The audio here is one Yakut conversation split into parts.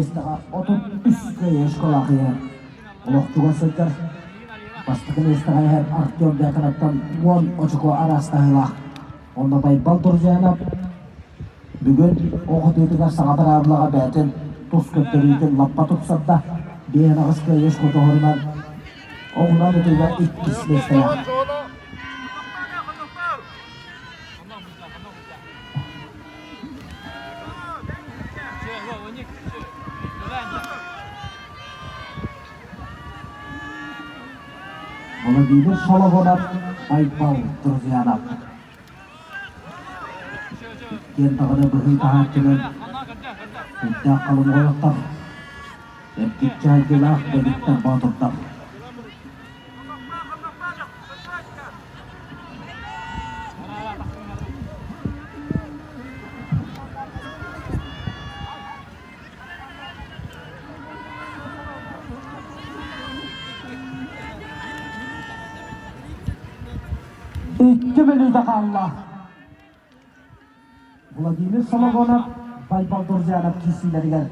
Миэстэҕэ 33 кыайыы школаах иһэр. Олох чугас сылдьар. Бастакы миэстэҕэ иһэр Артем Дьяконовтан 10 очко араастаһыылаах. Онно Байбал Друзьянов бүгүн оҕо тыытыгар саҥа быраабылаҕа бэйэтин тус көрдөрүүтүн лаппа тупсарда. 58 кыайыы хотоһорунан оҕунан ытыыга иккис миэстэлээх. Владимир Соловонов, Байбал Друзьянов. Иккиэн даҕаны быһыы таһааччынан сүрдээх халыҥ ойохтор, эргиччи айгылаах дэгиттэр боотурдар. Икки мүнүүтэ хаалла. Владимир Соловонов, Байбал Дурзянов киирсиилэригэр.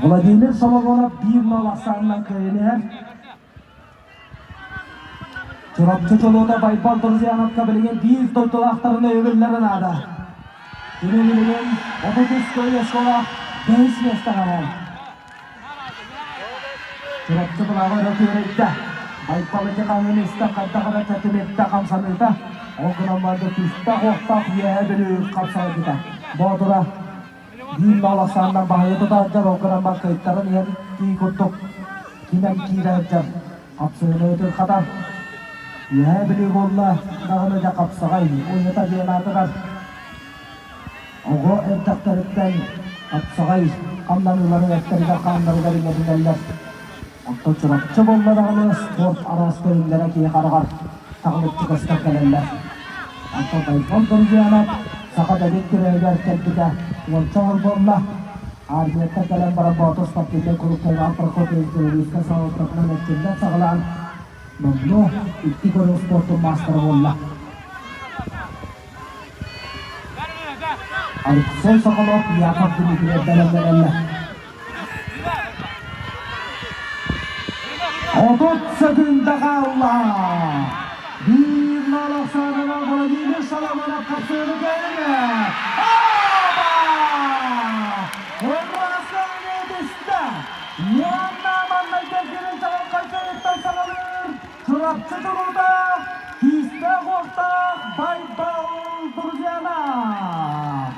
Владимир Соловонов биир нол ахсаанынан кыайан иһэр. Чурапчы чулуута Байбал Друзьяновка билигин биир дойдулаахтарын өйөбүллэрэ наада. Кини билигин 33 көй оскуола бэһис миэстэҕэ иһэр. Чурапчы былааҕа өрө күөрэйдэ. Байбал ити хаһыын истэн хайдах эрэ тэтимирдэ хамсаныыта. Ол гынан барда күүстээх-уохтаах Үөһээ Бүлүү хапсаҕайдыта. Боотура биир нол ахсаанынан баһыйа тутааччар, ол гынан бар кыайтаран иһэн тии курдук кимэн киирэ сылдьар. Хапсыһыны ытырхатар. Үөһээ Бүлүү буолла даҕаны дьэ хапсаҕай уйата диэн аатырар. Оҕо эрдэхтэриттэн хапсаҕай хамнаныыларын эттэригэр-хааннарыгар иҥэринэллэр. Оттон Чурапчы буолла даҕаны спорт араас көрүҥнэрэ киһи хараҕар таҕылыччы көстөн кэлэллэр. Онтон Байбал Доргуянов саха дэгит күрэһигэр кэлбитэ уонча сыл буолла. Армияттан кэлэн баран Боотур спортивнай кулуупка Иван Прокопьевич Белоруссия салалтатынан эрчиллэн саҕалаан, номнуо икки көрүҥ спортун маастара буолла. Алексей Соколов, Яков Дмитриев бэлэмнэнэллэр. 30 секунда хаалла. Биир нол ахсаанынан Владимир Соломонов хапсыыны кэллэ. Оба! Ыраастаныы түстэ. Уонна манна кэргэнин чаҕылхай кэнниттэн саҕалыыр Чурапчы чулуута күүстээх-уохтаах Байбал Друзьянов.